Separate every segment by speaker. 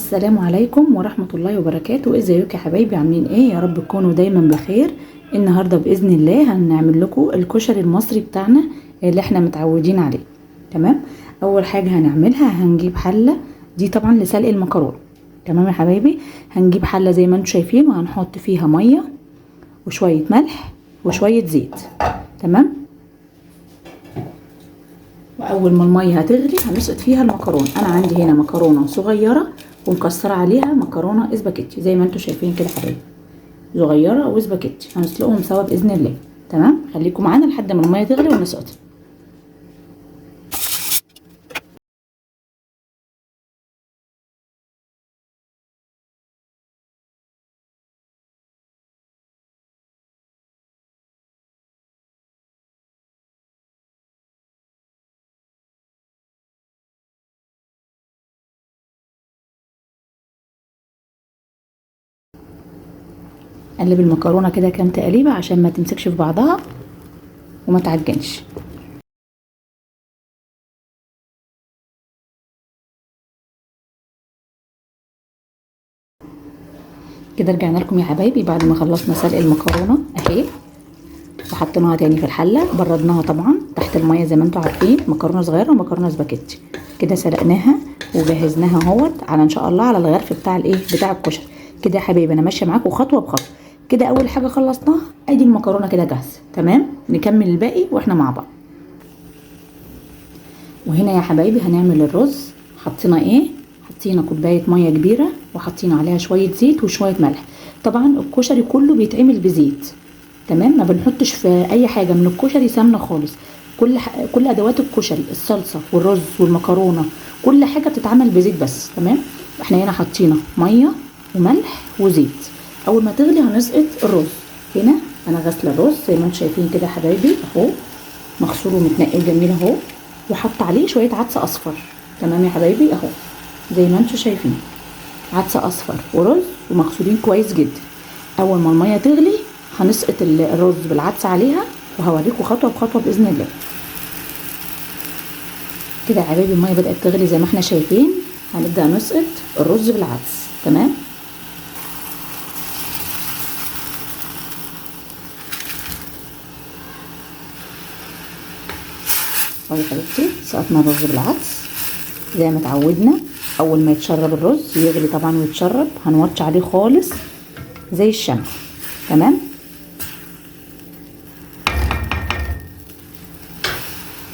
Speaker 1: السلام عليكم ورحمة الله وبركاته. ازيكم يا حبايبي؟ عاملين ايه؟ يا رب تكونوا دايما بخير. النهاردة بإذن الله هنعمل لكم الكشري المصري بتاعنا اللي احنا متعودين عليه. تمام. اول حاجة هنعملها هنجيب حلة، دي طبعا لسلق المكرونة. تمام يا حبايبي، هنجيب حلة زي ما انتم شايفين وهنحط فيها مية وشوية ملح وشوية زيت. تمام. واول ما المية هتغلي هنسقط فيها المكرونه. انا عندي هنا مكرونه صغيرة ومكسره عليها مكرونه اسباجيتي زي ما انتم شايفين كده حبايبي، صغيرة واسباجيتي، هنسلقهم سوا باذن الله. تمام، خليكم معانا لحد ما المية تغلي ونسقطها. قلب المكرونه كده كام تقليبه عشان ما تمسكش في بعضها وما تعجنش. كده رجعنا لكم يا حبايبي بعد ما خلصنا سلق المكرونه اهي، وحطيناها تاني في الحلة، بردناها طبعا تحت المية زي ما انتم عارفين، مكرونه صغيرة ومكرونه سباكيتي. كده سلقناها وجهزناها اهوت على ان شاء الله على الغرف بتاع الايه بتاع الكشري. كده يا حبايبي انا ماشية معاكم خطوة بخطوة. كده اول حاجة خلصناها ادي المكرونه كده جاهزة. تمام، نكمل الباقي واحنا مع بعض. وهنا يا حبايبي هنعمل الرز. حطينا ايه؟ حطينا كوباية مية كبيرة وحطينا عليها شوية زيت وشوية ملح. طبعا الكشري كله بيتعمل بزيت، تمام، ما بنحطش في اي حاجة من الكشري سمنه خالص. كل ادوات الكشري، الصلصه والرز والمكرونه، كل حاجة بتتعمل بزيت بس. تمام، احنا هنا حطينا مية وملح وزيت. اول ما تغلي هنسقط الرز. هنا انا غاسله الرز زي ما انتم شايفين كده يا حبايبي اهو، مغسول ومتنقي وجميل اهو، وحط عليه شوية عدس اصفر. تمام يا حبايبي اهو زي ما انتم شايفين، عدس اصفر ورز ومغسولين كويس جدا. اول ما المية تغلي هنسقط الرز بالعدس عليها، وهوريكم خطوة بخطوة باذن الله. كده يا حبايبي المية بدات تغلي زي ما احنا شايفين، هنبدا نسقط الرز بالعدس. تمام، اهو يا حبيبتي سقطنا الرز بالعدس زي ما اتعودنا. اول ما يتشرب الرز يغلي طبعا ويتشرب، هنوطي عليه خالص زي الشمع. تمام،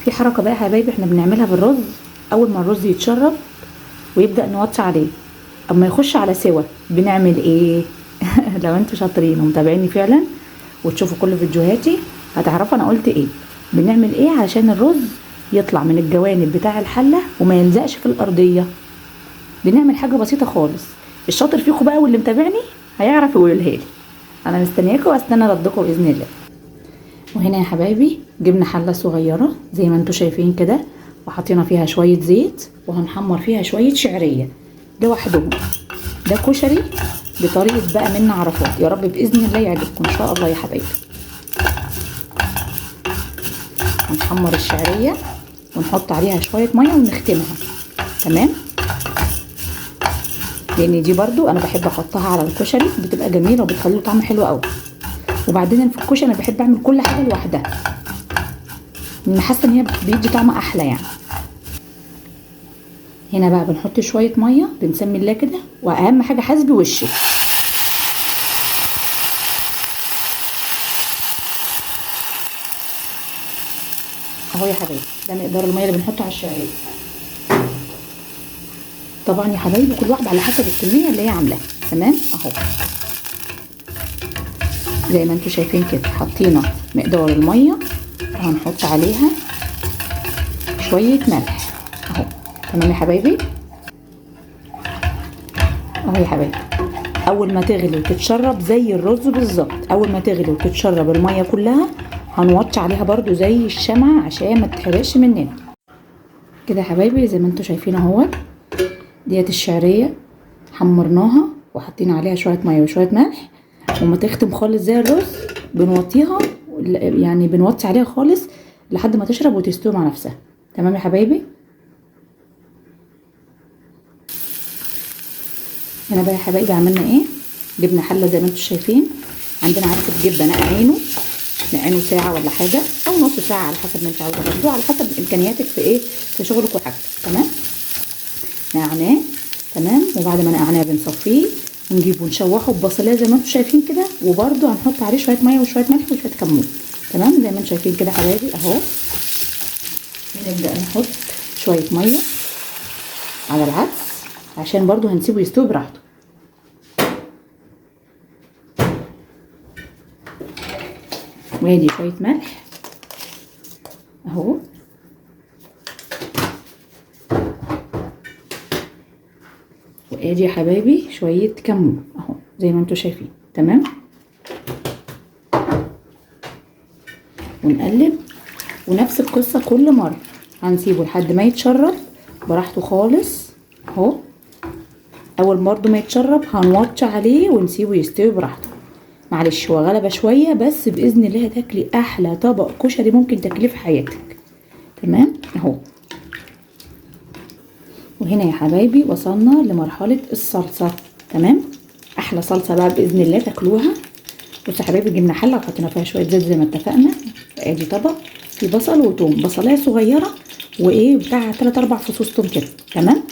Speaker 1: في حركة بقى يا حبايبي احنا بنعملها بالرز، اول ما الرز يتشرب ويبدا نوطي عليه اما يخش على سوا بنعمل ايه؟ لو انتوا شاطرين ومتابعيني فعلا وتشوفوا كل فيديوهاتي هتعرفوا انا قلت ايه. بنعمل ايه عشان الرز يطلع من الجوانب بتاع الحلة وما يلزقش في الارضية؟ بنعمل حاجة بسيطة خالص، الشاطر فيكم بقى واللي متابعني هيعرف يقولها لي. انا مستنياكم واستنى ردكم باذن الله. وهنا يا حبايبي جبنا حله صغيرة زي ما انتم شايفين كده، وحطينا فيها شوية زيت، وهنحمر فيها شوية شعرية لوحدهم. ده كشري بطريقة بقى منة عرفات، يا رب باذن الله يعجبكم ان شاء الله يا حبايبي. هنحمر الشعرية ونحط عليها شوية مية ونختمها. تمام، لان دي برضو انا بحب احطها على الكشري، بتبقى جميلة وبتخلي له طعم حلو قوي. وبعدين في الكشري انا بحب اعمل كل حاجة لوحدها، لان حاسه ان هي بيدي طعم احلى يعني. هنا بقى بنحط شوية مية، بنسمي الله كده، واهم حاجة حاسبي وشك. اهو يا حبايبي ده مقدار المية اللي بنحطه على الشعرية. طبعا يا حبايبي كل واحدة على حسب الكمية اللي هي عاملاها. تمام اهو زي ما انتم شايفين كده، حطينا مقدار المية وهنحط عليها شوية ملح اهو. تمام يا حبايبي اهو يا حبايبي، اول ما تغلي وتتشرب زي الرز بالظبط، اول ما تغلي وتتشرب المية كلها هنوطي عليها برده زي الشمعة عشان ما تتحرقش مننا. كده يا حبايبي زي ما انتم شايفين اهو، ديت الشعرية حمرناها وحطينا عليها شوية مية وشوية ملح، وما تختم خالص زي الرز بنوطيها، يعني بنوطي عليها خالص لحد ما تشرب وتستوي مع نفسها. تمام يا حبايبي. هنا بقى يا حبايبي عملنا ايه؟ جبنا حله زي ما انتم شايفين، عندنا عدس بجبه نقعينه ساعة ولا حاجة او نص ساعة على حسب ما انت عاوزه، برضه على حسب امكانياتك في ايه، في شغلك وحاجتك. تمام، نقعناه. تمام، وبعد ما نقعناه بنصفيه ونجيبه ونشوحه ببصلايه زي ما انتم شايفين كده، وبرده هنحط عليه شوية مية وشوية ملح وشوية كمون. تمام، زي ما انتم شايفين كده حبايبي اهو. نبدا نحط شوية مية على العدس عشان برده هنسيبه يستوي براحته. وادي شوية ملح اهو، وادي يا حبايبي شوية كمون اهو زي ما انتم شايفين. تمام، ونقلب، ونفس القصة كل مرة هنسيبه لحد ما يتشرب براحته خالص اهو. اول برضه ما يتشرب هنوطي عليه ونسيبه يستوي براحته. معلش هو غلبه شوية، بس باذن الله هتاكلي احلى طبق كشري ممكن تاكليه في حياتك. تمام اهو. وهنا يا حبايبي وصلنا لمرحلة الصلصه. تمام، احلى صلصه بقى باذن الله تاكلوها. بصوا يا حبايبي، جبنا حله وحطينا فيها شوية زيت زي ما اتفقنا. ادي طبق فيه بصل وتوم، بصلايه صغيرة وايه بتاع 3 4 فصوص توم كده. تمام،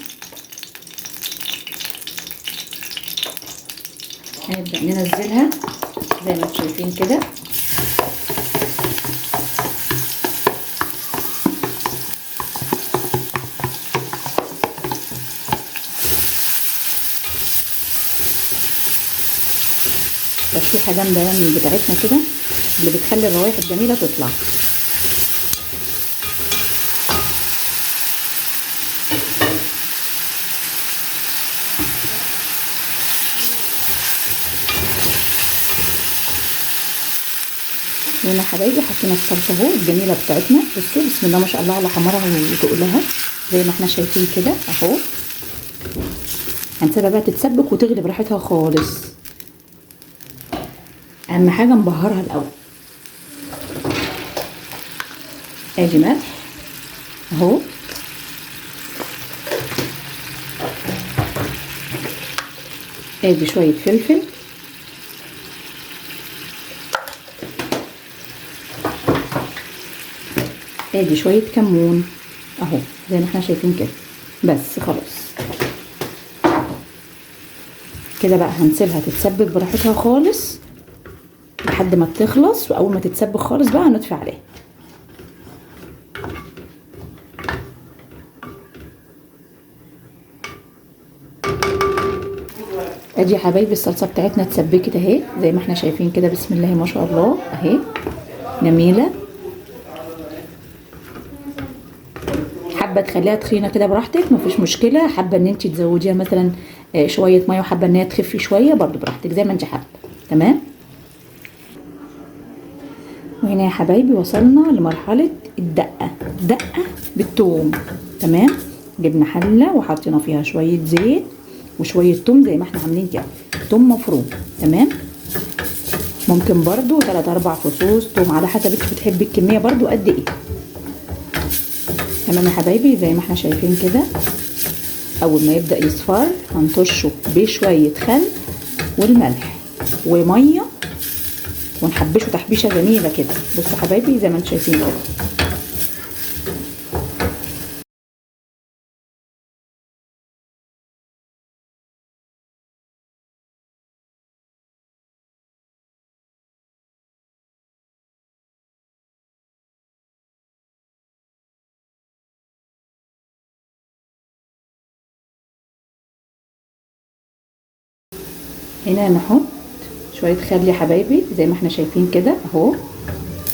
Speaker 1: هنبدا ننزلها زي ما انتم شايفين كده. تشويحه جامدة يعني بتاعتنا كده اللي بتخلي الروايح الجميلة تطلع. هنا حبايبي حطينا الصلصه اهو الجميلة بتاعتنا. بصوا بسم الله ما شاء الله على حمرها وتقلها زي ما احنا شايفين كده اهو. هنسيبها بقى تتسبك وتغلي براحتها خالص. اهم حاجة نبهرها الاول. ادي ملح اهو، ادي شوية فلفل، ادي شوية كمون اهو زي ما احنا شايفين كده. بس خلاص كده بقى هنسيبها تتسبك براحتها خالص لحد ما تخلص، واول ما تتسبك خالص بقى هنطفي عليها. ادي يا حبايبي الصلصه بتاعتنا اتسبكت اهي زي ما احنا شايفين كده، بسم الله ما شاء الله اهي جميلة. حابة تخليها تخينة كده براحتك مفيش مشكلة، حابة ان انت تزوديها مثلا شوية مية، وحابة ان هي تخفي شوية برضو براحتك زي ما انت حابة. تمام، وهنا يا حبايبي وصلنا لمرحلة الدقة، دقه بالثوم. تمام، جبنا حله وحطينا فيها شوية زيت وشوية توم زي ما احنا عاملين كده، توم مفروم. تمام، ممكن برضو 3 4 فصوص توم على حسب انت بتحبي الكمية برضو قد ايه. تمام يا حبايبي زي ما احنا شايفين كده، اول ما يبدا يصفر هنطشه بشوية خل والملح ومية ونحبشه تحبيشه جميلة كده. بصوا حبايبي زي ما انتم شايفين كده. هنا نحط شوية خل يا حبايبي زي ما احنا شايفين كده اهو،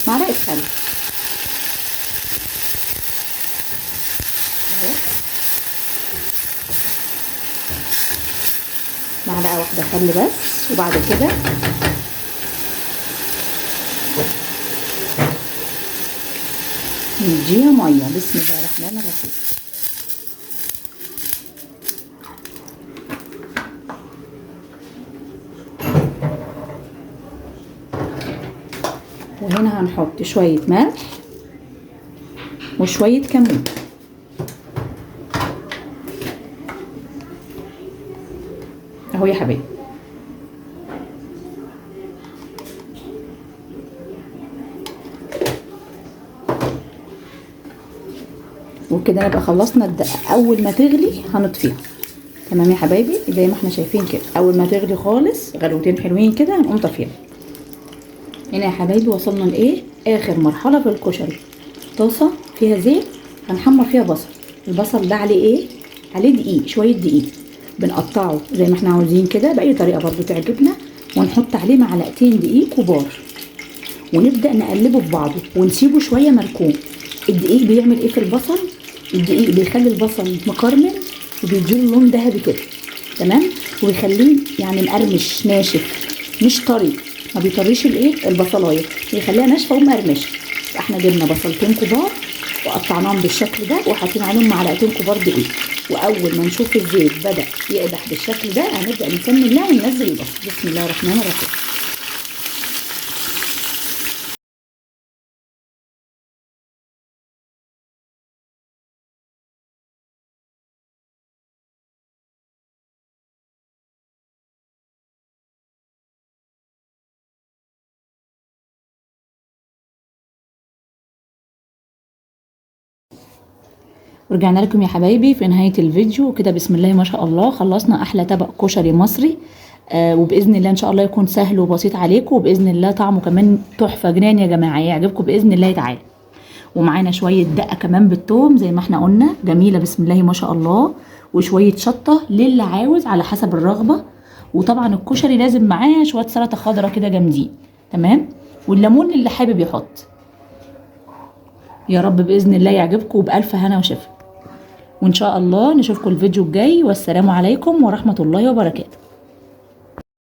Speaker 1: معلقة خل اهو، معلقة واحدة خل بس. وبعد كده نديها مية. بسم الله الرحمن الرحيم. وهنا هنحط شوية ملح وشوية كمون. اهو يا حبايبي. وكده نبقى خلصنا الدقة. اول ما تغلي هنطفيها. تمام يا حبايبي، زي ما احنا شايفين كده، اول ما تغلي خالص غلوتين حلوين كده هنقوم طافيها. هنا يا حبايبي وصلنا لايه؟ اخر مرحلة في الكشري. طاسه فيها زيت هنحمر فيها بصل. البصل ده عليه ايه؟ عليه دقيق، شوية دقيق بنقطعه زي ما احنا عاوزين كده باي طريقه برضو تعجبنا، ونحط عليه معلقتين دقيق كبار ونبدا نقلبه في بعضه ونسيبه شوية مركون. الدقيق بيعمل ايه في البصل؟ الدقيق بيخلي البصل مكرمل وبيديله لون ذهبي كده، تمام، وبيخليه يعني مقرمش ناشف مش طري، ما بيطريش الايه البصلايه، بيخليها ناشفة ومقرمشه. احنا جبنا بصلتين كبار وقطعناهم بالشكل ده وحاطين عليهم معلقتين كبار دقيق، واول ما نشوف الزيت بدا يقدح بالشكل ده هنبدا نسمي الله وننزل البصل. بسم الله الرحمن الرحيم. ورجعنا لكم يا حبايبي في نهاية الفيديو كده. بسم الله ما شاء الله خلصنا أحلى طبق كشري مصري، وبإذن الله إن شاء الله يكون سهل وبسيط عليكم، وبإذن الله طعمه كمان تحفة جنان يا جماعة، يعجبكم بإذن الله تعالى. ومعانا شوية دقة كمان بالثوم زي ما احنا قلنا، جميلة بسم الله ما شاء الله، وشوية شطة للي عاوز على حسب الرغبة. وطبعا الكشري لازم معاه شوية سلطة خضراء كده جامدين، تمام، والليمون اللي حابب يحط. يا رب بإذن الله يعجبكم وبألف هنا وشفا، وإن شاء الله نشوفكم الفيديو الجاي. والسلام عليكم ورحمة الله وبركاته.